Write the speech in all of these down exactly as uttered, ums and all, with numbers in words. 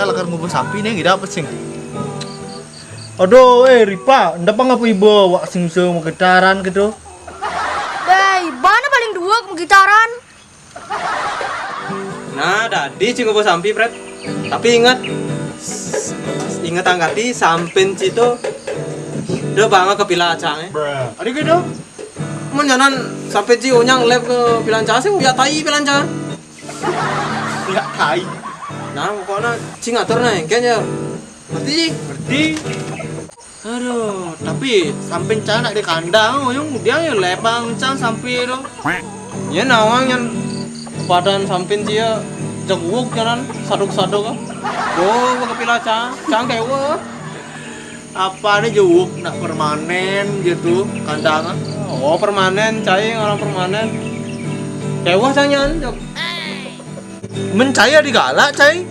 Lakar ngubuh sampi né, ngira apa sing? Aduh, eh, Ripa, ndak apa ngapa iba wak sing bisa magitaran gitu? Béh, ibané paling dua magitaran. Nah, dadi ci ngubuh sampi, Pret. Tapi inget, inget angkati sampin ci to, da banga ka pilan cangé. Ada gitu? Mun nyanan sampin ci unyang lep ka pilan cang, sing uyak tai pilan cang. Uyak tai. Nah, pokoknya ci ngatur nah, engkén ya. Ngerti? Ngerti. Aduh, tapi sampin cang nak di kandang, uyung dia ya lepang cang sampi to. Ya nawang nyan kepadan sampin cia jeguk jalan saduk-saduk. Oh, ka pilan cang, cang kéweh. Apa ada jeguk nak permanen gitu kandang? Oh, permanen, cai orang permanen. Kéweh cang nyan. Mén cai adi galak, cai.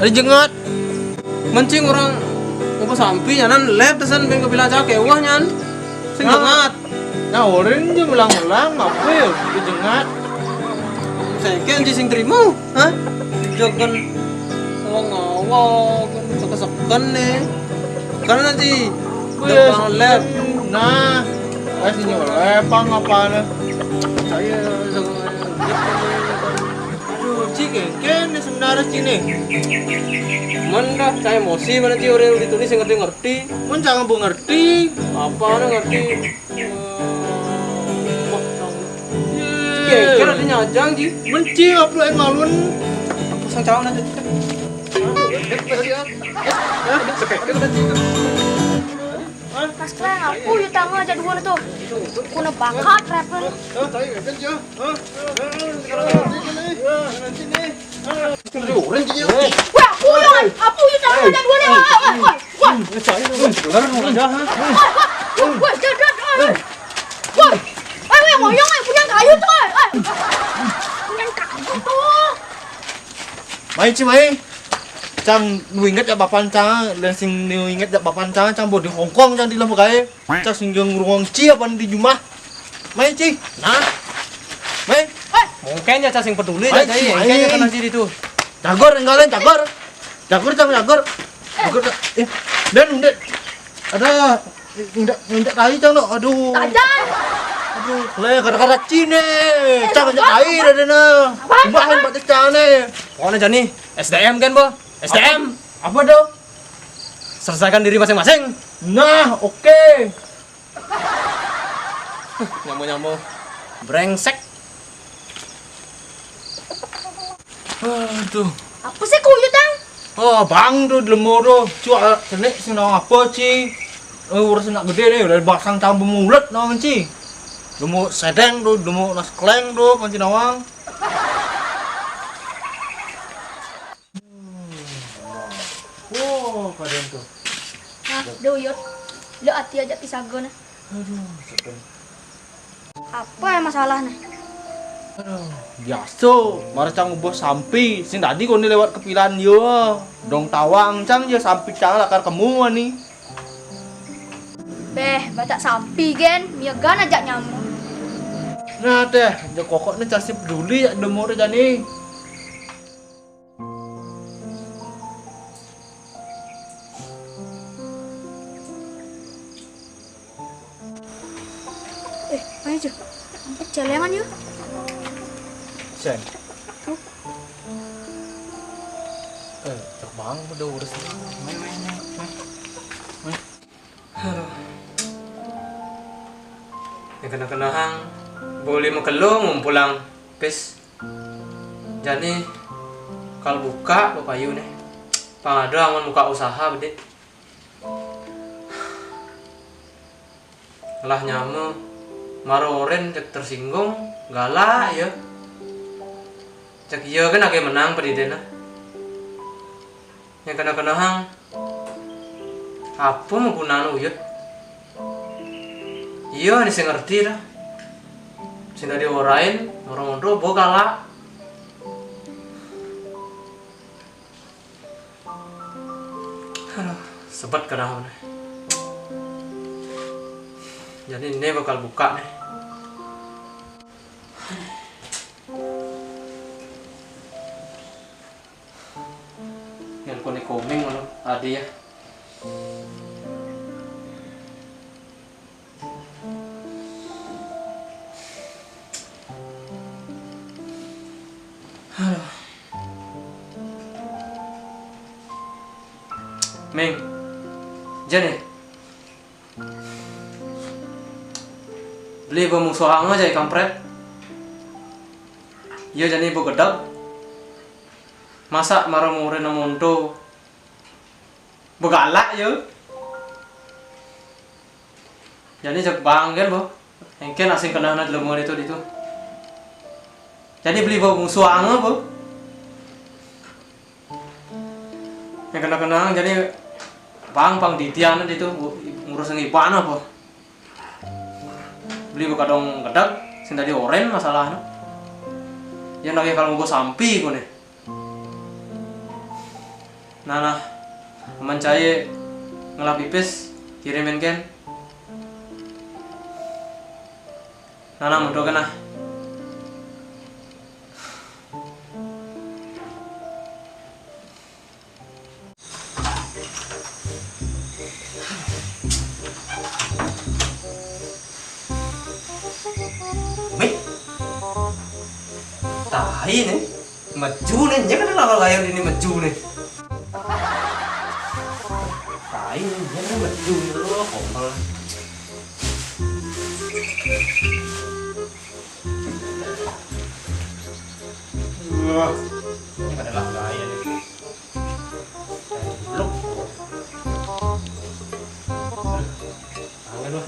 Adi jengat. Mén ci orang ngubuh sampi nyanan lep tesan bin ka pilan cang kéweh nyan. Sing jengat. Nah, orang je melang-melang apa ya? Adi jengat. Seken ci sing terima, ha? Jangan ngawang-ngawang, seken-seken né. Karena nanti wih, jangan lep. Nah, eh, sini lepang apa né? Cai. Aduh, ci kénkén né sebenarnya ci né. Mén dah, cai emosi mana ci orang di tulis yang ngerti-ngerti. Mén jangan bu ngerti. Apa né ngerti? Eh, wah, cang. Ci kénkén artinya ajang, ci. Mén ci apa yang malun? Pasang calon aja, ci. Hah? Hah? Mas Kleng, aku yuk tangga aja dua tuh. Kuna bakat rapper. Wah, aku yang, aku yang tahu ada dua nih. Wah, wah, wah, wah, wah, wah, wah, wah, wah, wah, ngoyong, eh, punya kayu tuh, eh, eh. Punya kayu tuh. Mai, ci, mai. Cang nu inget ya bapan cang, lain sing nu inget ya bapan cang, cang bawa di Hongkong, cang di lembah gaé. Cang sing jeung ruang ci apa di jumah. Mai, ci. Nah. Mai. Mungkin ya cang sing peduli. Mai, aja ci, ya, mai. Kayaknya kena ci itu. Cagor, enggak lain, cagor. Cagor, cang, cagor. Cagor, cang. Eh, dan, dan. Ada, indak, indak tai, cang, no. Aduh. Tajan. Aduh, le, gara-gara ci né. Eh, cang, indak tai, ada, nah. Apa? Bahan buat cang né. Pokoknya jani, S D M kan, Bo? S D M. Apa, apa tuh? Selesaikan diri masing-masing. Nah, oke. Nyamo-nyamo. Brengsek. Aduh. Apa sih kuyut, Ang? Oh, bang tuh, lemo tuh. Cua, cenik sing nawang apa, ci? Eh, urus nak gedé né, udah basang campur mulut nawang, ci. Lemo sedeng tuh, lemo nas kleng tuh, panci nawang. Oh, kadang tuh. Nah, Duyut. Lo ati aja pisago nah. Aduh, sedeng. Apa ya masalahnya? Aduh, biasa. Mara cang ngubuh sampi, sing dadi koné lewat kepilan yo. Dong tawang cang ya sampi cang lakar kemu ani. Béh, batak sampi gén, miagan aja nyamuk. Nah, téh, jek kokokné cang sip peduli ya demo téh jani. Eh, ayo, Jo. Angkat celengan, yuk. Sen. Tuh. Eh, cak bang, udah urus. Main, main, main, main. Main. Aduh. Yang kena-kena hang, boleh makelung pulang. Pis. Jani kal buka papayu nih. Pang ada amun buka usaha bedik. Lah nyama mara orén cék tersinggung, galak ya. Cék iya kan aké menang pedidéna. Yang kena-kena hang. Apa magunaan uyut? Iya, ini sing ngerti dah. Sing dadi orain, orang-orang bo galak. Aduh, sebet kenapa nih. Jadi ini bakal buka nih. Ya, Koné komeng ngono, ade ya. Aduh. Ming, jani. Beli bo mungsuhanga jai kampret. Iya jani bo gedeg. Masa mara murid monto. Begalak ya. Jani jak bangkel bo. Engken asing kenana jelema ditu ditu. Jani beli bo mungsuhanga bo. Yang kena-kena jani bang pang didian ditu ngurus ngibana bo. Beli bo kadang gedeg, sing dadi oren masalahna. Ya nagih kalau nggo sampi koné. Nah, nah. Aman cai ngelap pipis, kirimin ken. Nah, nah, mundur ken, nah. Mih. Tai né. Maju né, nya kan lala layar ini maju né. Tai né, nya kan maju né, lo kompel. Wah, ini pada lah gaya nih. Luk. Angin, wah.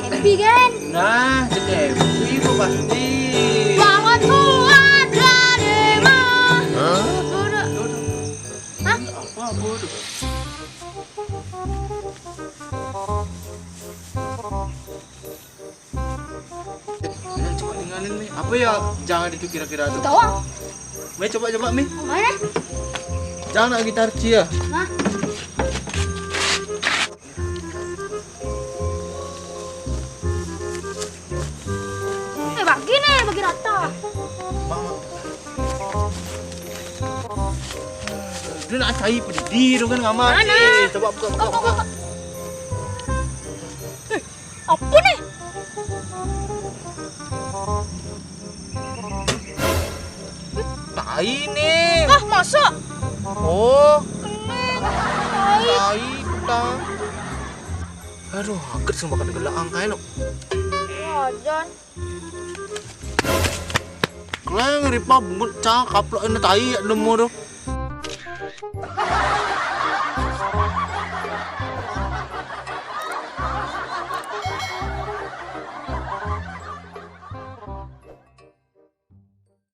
Happy kan? Nah, cek happy gua pasti. Bangun kuat dari mah. Hah? Bodoh. Hah? Apa bodoh? Ayo, coba tinggalin, Mi. Apa ya? Jangan itu kira-kira tuh. Tahu ah. Mi, coba, coba, Mi. Mana? Jangan nak gitar cia. Nah. Eh, bagi nih, bagi rata. Bang, Bang. Dia nak cari pedih tu kan ngamat. Mana? Eh, coba buka, buka, buka, buka. Eh, apa nih? Tai nih. Ah, masa? Oh. Kena. Tai. Tai ta. Aduh, aget sing bakal gelak angkai lo. Wajan. Kleng ripa bungut ca kaplok ini tai ya nemu tuh.